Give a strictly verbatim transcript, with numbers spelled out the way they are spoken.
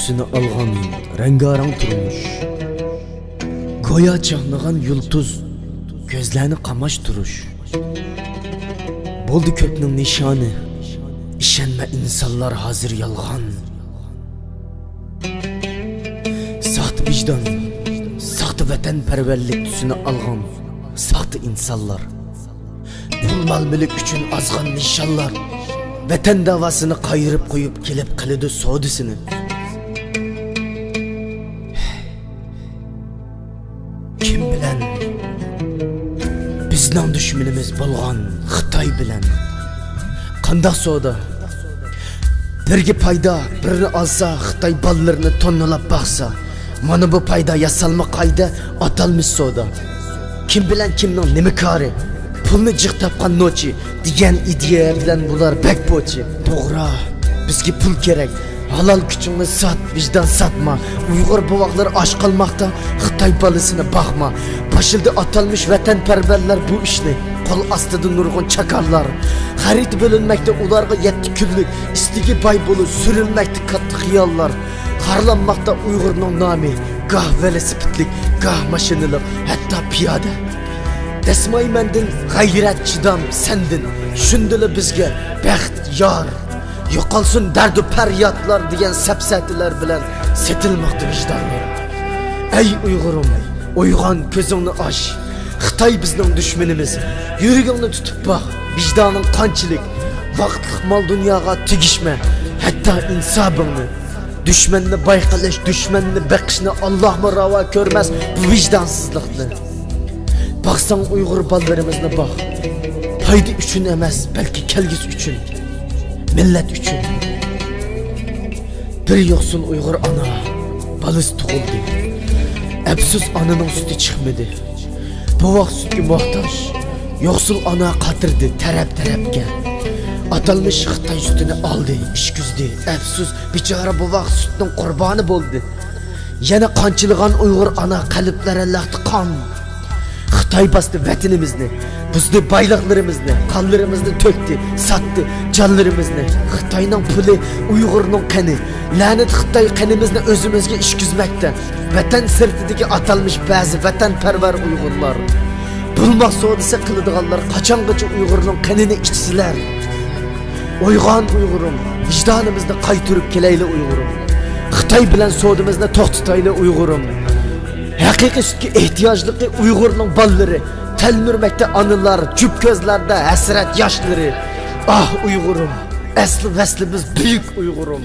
تۈسىنى ئالغان رەڭگارەڭ تۇرمۇش. گويا چاقنىغان يۇلتۇز، كۆزلەرنى قاماشتۇرۇش. بولدى كۆپنىڭ نىشانى، ئىشەنمە ئىنسانلار ھازىر يالغان. ساختا ۋىجدان، ساختا ۋەتەنپەرۋەرلىك تۈسىنى ئالغان ساختا ئىنسانلار. پۇل مال مۈلۈك ئۈچۈن ئازغان نىشانلار ۋەتەن داۋاسىنى قايرىپ قويۇپ كېلىپ قىلىدۇ سودىسىنى. كىم بىلەن؟ بىزنىڭ دۈشمىنىمىز بولغان خىتاي بىلەن. قانداق سودا؟ بىرگە پايدا، بىرنى ئالسا، خىتاي بالىلىرىنى توننىلاپ باقسا، مانا بۇ پايدا ياسالما قائىدە، ئاتالمىش سودا. كىم بىلەن كىمنىڭ نېمە كارى؟ پۇلنى جىق تاپقان نوچى دېگەن ئىدىيە بىلەن بۇلار بەك پوچى. توغرا، بىزگە پۇل كېرەك. ھالال كۈچۈڭنى سات، ۋىجدان ساتما. ئۇيغۇر بوۋاقلىرى ئاچ قالماقتا، خىتاي بالىسىنى باقما. باشلىدى ئاتالمىش ۋەتەنپەرۋەرلەر بۇ ئىشنى. قول ئاستىدا نۇرغۇن چاكارلار. خەرىتە بۆلۈنمەكتە ئۇلارغا يەتتە كۈنلۈك. ئىستىكى باي بولۇپ سۈرۈلمەكتە كاتتا خىياللار. خارلانماقتا ئۇيغۇرنىڭ نامى. گاھ ۋېلىسىپىتلىك، گاھ ماشىنىلىق، ھەتتا پىيادە. دەسمايمەندىن غەيرەت، چىدام سەندىن. شۇندىلا بىزگە بەخت يار. يوقالسۇن دەردۇ پەريادلار دېگەن سەپسەتىلەر بىلەن سېتىلماقتا ۋىجدانلىرىم. ئەي ئۇيغۇرۇم، ئويغان، كۆزۈڭنى ئاچ. خىتاي بىزنىڭ دۈشمىنىمىز. يۈرىكىڭنى تۇتۇپ باق. ۋىجدانىڭ قانچىلىك؟ ۋاقىتلىق مال دۇنياغا تېگىشمە. ھەتتا ئىنسابىڭنى. دۈشمەننى باي قىلىش، دۈشمەننى بېقىشنى ئاللاھمۇ راۋا كۆرمەس بۇ ۋىجدانسىزلىقنى. باقساڭ ئۇيغۇر بالىلىرىمىزنى باق. پايدا ئۈچۈن ئەمەس، بەلكى كەلگۈسى ئۈچۈن. مىللەت ئۈچۈن. بىر يوقسۇل ئۇيغۇر ئانا بالىسى تۇغۇلدى. ئەپسۇس، ئانىنىڭ سۈتى چىقمىدى. بوۋاق سۈتكە موھتاج. يوقسۇل ئانا قاتىردى تەرەپ-تەرەپكە. ئاتالمىش خىتاي سۈتىنى ئالدى، ئىچكۈزدى. ئەپسۇس، بىچارە بوۋاق سۈتنىڭ قۇربانى بولدى. يەنە قانچىلىغان ئۇيغۇر ئانا قەلبلىرى لەختە قان. خىتاي باستى ۋەتىنىمىزنى، بۇزدى بايلىقلىرىمىزنى، قانلىرىمىزنى تۆكتى، ساتتى جانلىرىمىزنى. خىتاينىڭ پۇلى، ئۇيغۇرنىڭ قېنى. لەنەت خىتاي قېنىمىزنى ئۆزىمىزگە ئىچكۈزمەكتە. ۋەتەن سىرتىدىكى ئاتالمىش بەزى ۋەتەنپەرۋەر ئۇيغۇرلار. بۇلماق سودىسى قىلىدىغانلار قاچانغىچە ئۇيغۇرنىڭ قېنىنى ئىچىسىلەر؟ ئويغان ئۇيغۇرۇم، ۋىجدانىمىزنى قايتۇرۇپ كېلەيلى ئۇيغۇرۇم. خىتاي بىلەن سودىمىزنى توختىتايلى ئۇيغۇرۇم. ھەقىقىي سۈتكە ئېھتىياجلىقى ئۇيغۇرنىڭ بالىلىرى. تەلمۈرمەكتە ئانىلار، جۈپ كۆزلەردە ھەسرەت ياشلىرى. ئاھ ئۇيغۇرۇم، ئەسلى ۋەسلىمىز بۈيۈك ئۇيغۇرۇم.